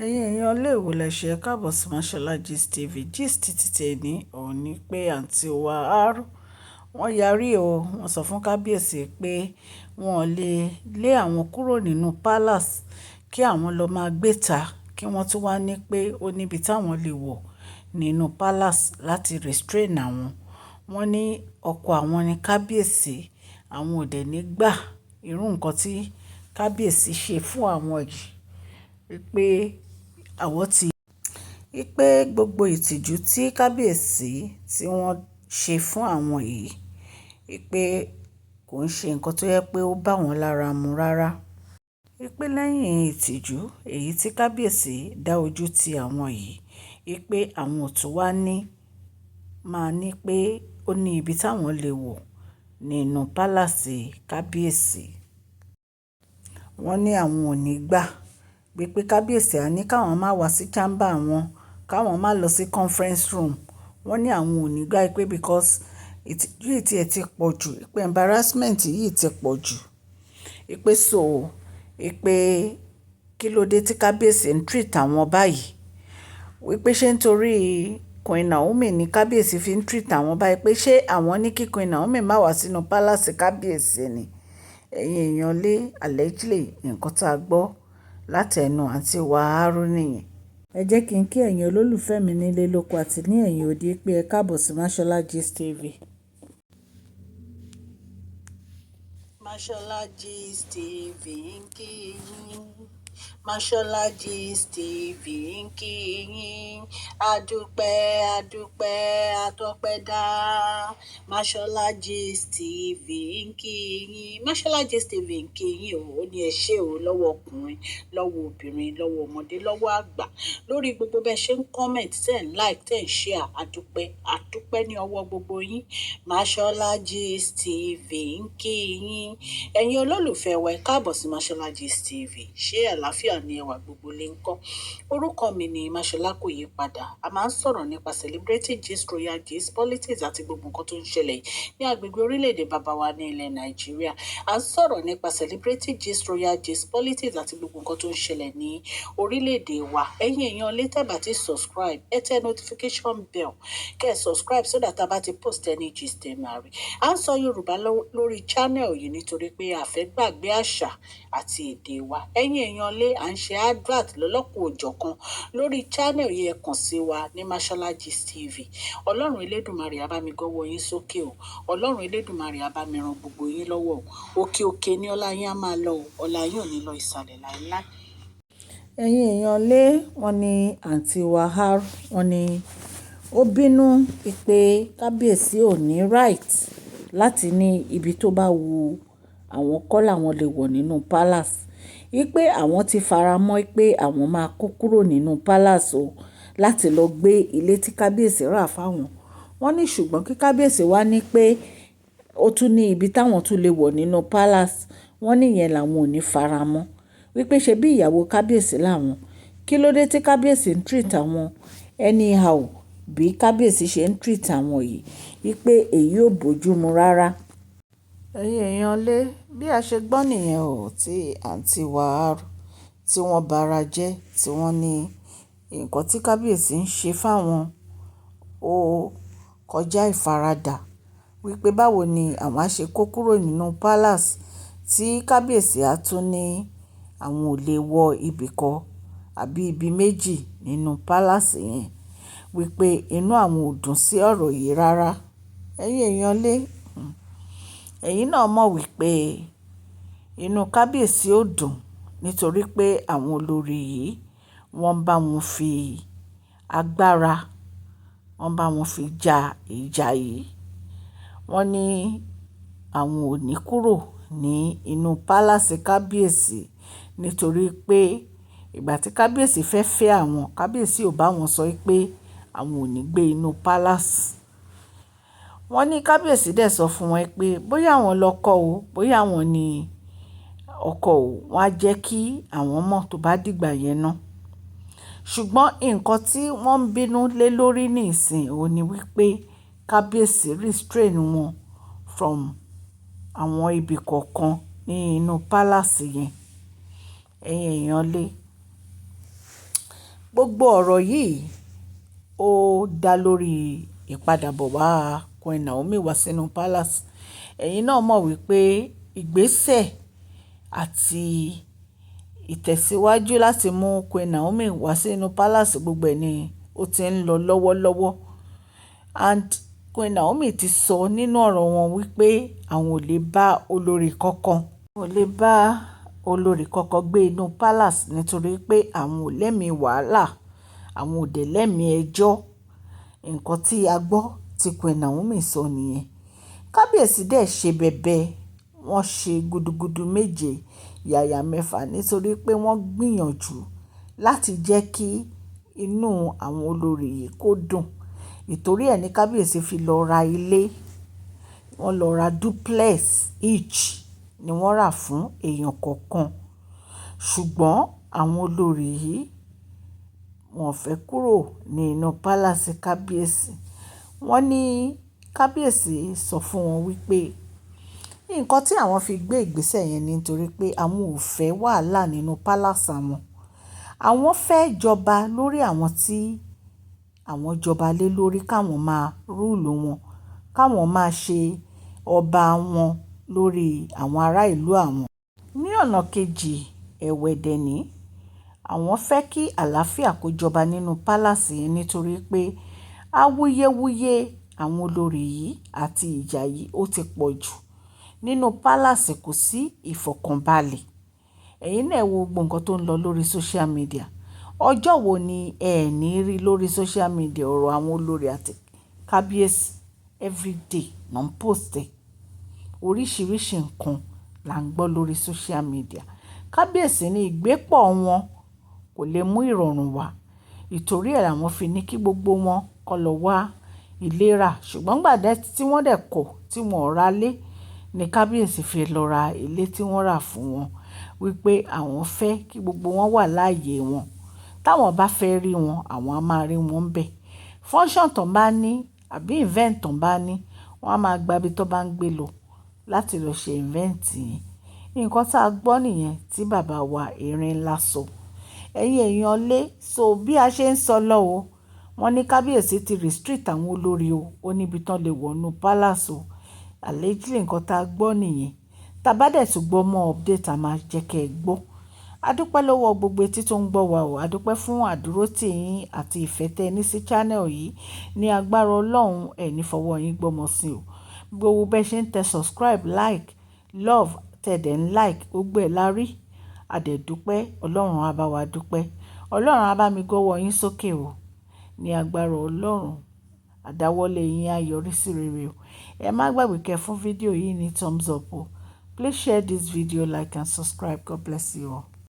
Ẹ̀yin èèyàn ilé ìwò lẹ ṣe, ẹ káàbọ̀ sí Mashola Gist TV. Gist ti tèmi òun ní pé àǹtí wa R, wọ́n yarí o. Wọ́n sọ fún kábíyèsí pé wọ́n lè lé àwọn kúrò nínú palace kí àwọn lọ máa gbé ta, kí wọ́n tún wá ní pé ó níbi táwọn lè wọ̀ nínú palace láti restrain àwọn. Wọ́n ní ọkọ àwọn ní kábíyèsí, àwọn ò dẹ̀ ní gbà irú nǹkan tí kábíyèsí ṣe fún àwọn yìí pé àwọn ti, wípé gbogbo ìtìjú tí kábíyèsí tí wọ́n ṣe fún àwọn yìí, wípé kò ń ṣe nǹkan tó yẹ pé ó bá wọn lára mu rárá. Wípé lẹ́yìn ìtìjú èyí tí kábíyèsí dá ojú ti àwọn yìí, wípé àwọn ò tún wá ní máa ní pé ó ní ibi táwọn lè wọ̀ nínú palace kábíyèsí. Wọ́n ní àwọn ò ní gbà wípé kábíyèsí á ní káwọn má wá sí chamber wọn, káwọn má lọ sí conference room. Wọ́n ní àwọn ò ní gbà pé because ìtìjú yìí tí ẹ ti pọ̀ jù, pé embarrassment yìí ti pọ̀ jù. Wípé so, wípé kí ló dé tí kábíyèsí ń treat àwọn báyìí? Wípé ṣé nítorí Queen Naomi ní kábíyèsí fi ń treat àwọn báyìí, pé ṣé àwọn ní kí Queen Naomi má wá sínú palace kábíyèsí ni? Ẹ̀yin èèyàn lé, allegedly nǹkan tí a gbọ́ láti ẹnu àǹtí wa R nìyẹn. Ẹ jẹ́ kí n kí ẹ̀yin olólùfẹ́ mi nílé lóko àti ní ẹ̀yìn odi pé ẹ káàbọ̀ sí Mashola Gist TV. Mashola Gist TV ń kí yín. Mashola Gist TV ń kí yín. Adúpẹ́, adúpẹ́, atọ́pẹ́dá. Mashola Gist TV ń kí yín. Mashola Gist TV ń kí yín o. Ó ní ẹ ṣé o lọ́wọ́ ọkùnrin, lọ́wọ́ obìnrin, lọ́wọ́ ọmọdé, lọ́wọ́ àgbà. Lórí gbogbo bẹ́ẹ̀ ṣe ń comment, tẹ́ ń like, tẹ́ ń share. Adúpẹ́, adúpẹ́ ní ọwọ́ gbogbo yín. Mashola Gist TV ń kí yín. Ẹ̀yin olólùfẹ́ wa, ẹ káàbọ̀ sí Mashola Gist TV. Ṣé àlàáfíà ni ẹwà gbogbo lè ń kọ́? Orúkọ mi ni Mashola, kò yí padà. A máa ń sọ̀rọ̀ nípa celebrity gist, royal gist, politics àti gbogbo nǹkan tó ń ṣẹlẹ̀ ní agbègbè orílẹ̀-èdè bàbá wa ní ilẹ̀ Nàìjíríà. A ń sọ̀rọ̀ nípa celebrity gist, royal gist, politics àti gbogbo nǹkan tó ń ṣẹlẹ̀ ní orílẹ̀-èdè wa. Ẹ̀yin èèyàn lè tẹ́ bá ti subscribe, ẹ tẹ notification bell, kẹ́ ẹ subscribe so that a bá ti post any gist, ẹ máa rí. À ń sọ Yorùbá lórí channel yìí nítorí pé a fẹ́ gbàgbé àṣà àti èdè wa. Ẹ̀yin èèyàn lé, à ń ṣe advert lọ́lọ́kan òjọ̀kan lórí channel yìí. Ẹ kàn sí wa ní Mashola Gist TV. Ọlọ́run Elédùmarè á bá mi gọ́wọ́ yín sókè o. Ọlọ́run Elédùmarè á bá mi ran gbogbo yín lọ́wọ́ o. Òkè òkè ní ọlá yín á máa lọ o. Ọlá yín ò ní lọ ìsàlẹ̀ láéláé. Ẹ̀yin èèyàn lé, wọ́n ní àǹtí wa R, wọ́n ní ó bínú pé kábíyèsí ò ní right láti ní ibi tó bá wu àwọn kọ́ làwọn lè wọ̀ nínú palace. Wípé àwọn ti faramọ́ pé àwọn máa kó kúrò nínú palace o láti lọ gbé ilé tí kábíyèsí rà fáwọn. Wọ́n ní ṣùgbọ́n kí kábíyèsí wá ní pé ó tún ní ibi táwọn tún lè wọ̀ nínú palace. Wọ́n ní ìyẹn làwọn ò ní faramọ́. Wípé ṣe bí ìyàwó kábíyèsí làwọn. Kí ló dé tí kábíyèsí ń treat àwọn anyhow bí kábíyèsí ṣe ń treat àwọn yìí? Wípé èyí ò bójú mu rárá. Ẹ̀yin èèyàn lé, bí a ṣe gbọ́ nìyẹn o tí àǹtí wa R tí wọ́n bara jẹ́, tí wọ́n ní nǹkan tí kábíyèsí ń ṣe fáwọn ó kọjá ìfaradà. Wípé báwo ni àwọn á ṣe kó kúrò nínú palace tí kábíyèsí á tún ní àwọn ò lè wọ ibi kan àbí ibi méjì nínú palace yẹn. Wípé inú àwọn ò dùn sí ọ̀rọ̀ yìí rárá. Ẹ̀yin èèyàn lé, ẹ̀yin náà mọ̀ wípé inú kábíyèsí ò dùn nítorí pé àwọn olórí yìí wọ́n bá wọn fi agbára, wọ́n bá wọn fi ja ìjà yìí. Wọ́n ní àwọn ò ní kúrò ní inú palace kábíyèsí nítorí pé ìgbà tí kábíyèsí fẹ́ fẹ́ àwọn, kábíyèsí ò bá wọn sọ pé àwọn ò ní gbé inú palace. Wọ́n ní kábíyèsí dẹ̀ sọ fún wọn pé bóyá àwọn lọkọ o, bóyá àwọn ní ọkọ o, wọ́n á jẹ́ kí àwọn mọ̀ tó bá dìgbà yẹn ná. Ṣùgbọ́n nǹkan tí wọ́n ń bínú lé lórí nísìnyí òun ní wípé kábíyèsí restrain wọn from àwọn ibi kọ̀ọ̀kan ní inú palace yẹn. Ẹ̀yin èèyàn lé. Gbogbo ọ̀rọ̀ yìí ó dá lórí ìpadàbọ̀ wá Queen Naomi wá sínú palace. Ẹ̀yin náà mọ̀ wípé ìgbésẹ̀ àti ìtẹ̀síwájú láti mú Queen Naomi wá sínú palace, gbogbo ẹ̀ ni ó ti ń lọ lọ́wọ́lọ́wọ́. And Queen Naomi ti sọ nínú ọ̀rọ̀ wọn wípé àwọn ò lè bá olórí kankan, ò lè bá olórí kankan gbé inú palace nítorí pé àwọn ò lẹ́mi wàhálà, àwọn ò dẹ̀ lẹ́mi ẹjọ́. Nǹkan tí a gbọ́ tí Queen Naomi sọ nìyẹn. Kábíyèsí dẹ̀ ṣe bẹbẹ, wọ́n ṣe gudugudu méje, yàyà mẹ́fà nítorí pé wọ́n gbìyànjú láti jẹ́ kí inú àwọn olórí yìí kó dùn. Ìtorí ẹ ní kábíyèsí fi lọ ra ilé. Wọ́n lọ ra duplex each ni wọ́n rà fún èèyàn kọ̀ọ̀kan. Ṣùgbọ́n àwọn olórí yìí, wọ́n fẹ́ kúrò ní inú palace kábíyèsí. Wọ́n ní kábíyèsí sọ fún wọn wípé nǹkan tí àwọn fi gbé ìgbésẹ̀ yẹn ni nítorí pé àwọn ò fẹ́ wàhálà nínú palace àwọn. Àwọn fẹ́ jọba lórí àwọn tí àwọn jọba lé lórí, káwọn máa rule wọn, káwọn máa ṣe ọba wọn lórí àwọn ará ìlú àwọn. Ní ọ̀nà kejì ẹ̀wẹ̀ dè ní, àwọn fẹ́ kí àlàáfíà kó jọba nínú palace yẹn nítorí pé awuyewuye àwọn olórí yìí àti ìjà yìí ó ti pọ̀ jù. Nínú palace kò sí ìfọ̀kànbalẹ̀. Ẹ̀yin náà wo gbogbo nǹkan tó ń lọ lórí social media. Ọjọ́ wo ni ẹ ní rí lórí social media ọ̀rọ̀ àwọn olórí àti kábíyèsí? Everyday náà ń post ẹ̀. Oríṣìíríṣìí nǹkan là ń gbọ́ lórí social media. Kábíyèsí ní ìgbépọ̀ wọn kò lè mú ìrọ̀rùn wá. Ìtorí ẹ làwọn fi ní kí gbogbo wọn kó lọ wá ilé rà. Ṣùgbọ́n ìgbà tí wọ́n dẹ̀ kọ̀ tí wọ́n ò ra ilé ní kábíyèsí fi lọ ra ilé tí wọ́n rà fún wọn wípé àwọn fẹ́ kí gbogbo wọn wà láàyè wọn. Táwọn bá fẹ́ rí wọn, àwọn a máa rí wọn bẹ́ẹ̀. Function tó bá ní àbí event tó bá ní, wọ́n á máa gba ibi tó bá ń gbé lọ láti lọ ṣe event yẹn. Nǹkan tí a gbọ́ nìyẹn tí bàbá wa Erin ńlá sọ. Ẹ̀yin èèyàn lé, so bí a ṣe ń sọ lọ o, wọ́n ní kábíyèsí ti restrict àwọn olórí o, ó níbi tán lè wọ inú palace o. Allegedly nǹkan tí a gbọ́ nìyẹn. Tí a bá dẹ̀ tún gbọ́ more update, a máa jẹ́ kí ẹ gbọ́. A dúpẹ́ lọ́wọ́ gbogbo etí tó ń gbọ́ wa o. A dúpẹ́ fún àdúrótì yín àti ìfẹ́ tẹ ní sí channel yìí. Ní agbára Ọlọ́run, ẹ ní fọwọ́ yín gbọ́mọ sí o. Gbogbo bẹ́ ṣe ń tẹ subscribe, like, love, tẹ dẹ̀ ń like, gbogbo ẹ̀ la rí. A dẹ̀ dúpẹ́, Ọlọ́run á bá wa dúpẹ́. Ọlọ́run á bá mi gbọ́wọ́ yín sókè o. Ní agbára Ọlọ́run, àdáwọ́lé yín á yọrí sí rere o. Ẹ má gbàgbé kẹ́ fún fídíò yìí ní thumbs up o. Please share this video, like and subscribe. God bless you all.